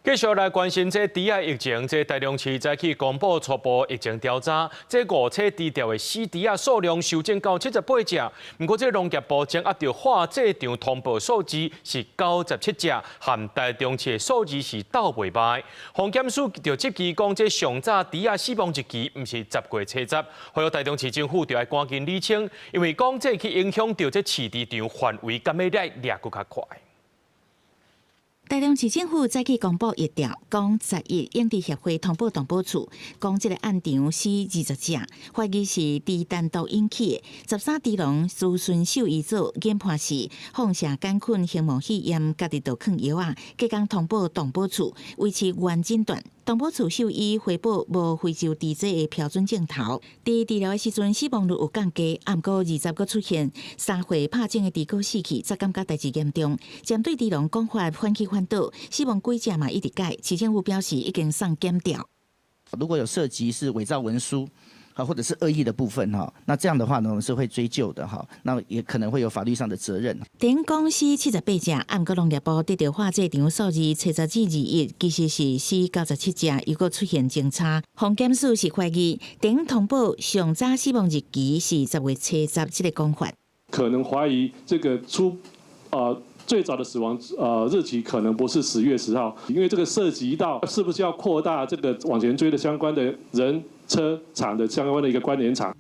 繼續來關心這豬仔疫情，這台中市早起公布初步疫情調查，這誤切豬條的死豬仔數量修正到78隻。毋過這農業部掌握著化製場通報數字是97隻，和台中市的數字是鬥袂䆀。防檢署就質疑講，這上早豬仔死亡日期毋是10月初10，呼籲台中市政府就愛趕緊釐清，因為講這去影響著這飼豬場範圍，敢欲來掠閣較快。台中市政府早起公布疫調，講11養豬協會通報動保處，講這個案場死20隻，懷疑是豬丹毒引起的。13豬農諮詢獸醫組研判是放射桿菌胸膜肺炎，家己就囥藥仔，隔工通報動保處，維持原診斷。動保處獸醫回報無非洲豬災的標準症頭，佇治療的時陣死亡率有降低，毋過20閣出現3歲拍種的豬閣死去，才感覺代誌嚴重。針對豬農講法反起反倒，死亡幾隻嘛一直改，市政府表示已經送檢調。如果有涉及是偽造文書，啊，或者是惡意的部分哈，那這樣的話呢，我們是會追究的哈，那也可能會有法律上的責任。頂講死78隻，毋過農業部得著化製場數字70至21，其實是死97隻，又閣出現誤差。防檢署是懷疑頂通報上早死亡日期是10月初10這個講法。可能懷疑這個出最早的死亡日期可能不是10月10號，因為這個涉及到是不是要擴大這個往前追的相關的人車廠的相關的一個關聯廠。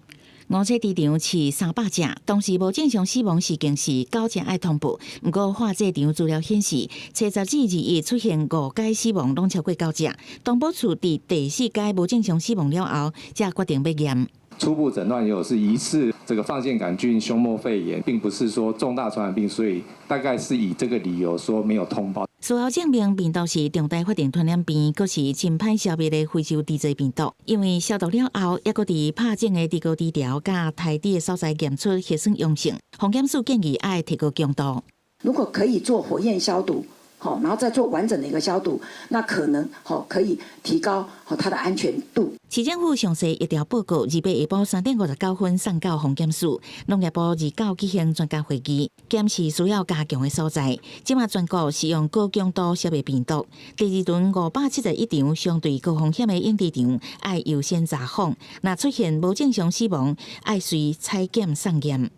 誤切豬場飼300隻，當時無正常死亡事件是9隻愛通報。毋過化製場資料顯示，初10至21出現五改死亡，攏超過九隻。動保處佇第四改無正常死亡了後，才決定欲驗。初步診斷有是疑似這個放線桿菌胸膜肺炎，並不是說重大傳染病，所以大概是以這個理由說沒有通報。事後證明病毒是重大法定傳染病，閣是真歹消滅的非洲豬災病毒。因為消毒了後，猶閣佇拍種的豬膏豬條佮刣豬的所在驗出核酸陽性，防檢署建議愛提高強度。如果可以做火焰消毒，好，然後再做完整的一個消毒，那可能好可以提高好它的安全度。市政府詳細疫調報告，28下晡3點59分送到防檢署，農業部29舉行專家會議，檢視需要加強的所在。這馬全國使用高強度消滅病毒，第二輪571場相對高風險的養豬場，愛優先查訪。若出現無正常死亡，愛隨採檢送驗。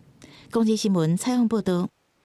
公視新聞採訪報道。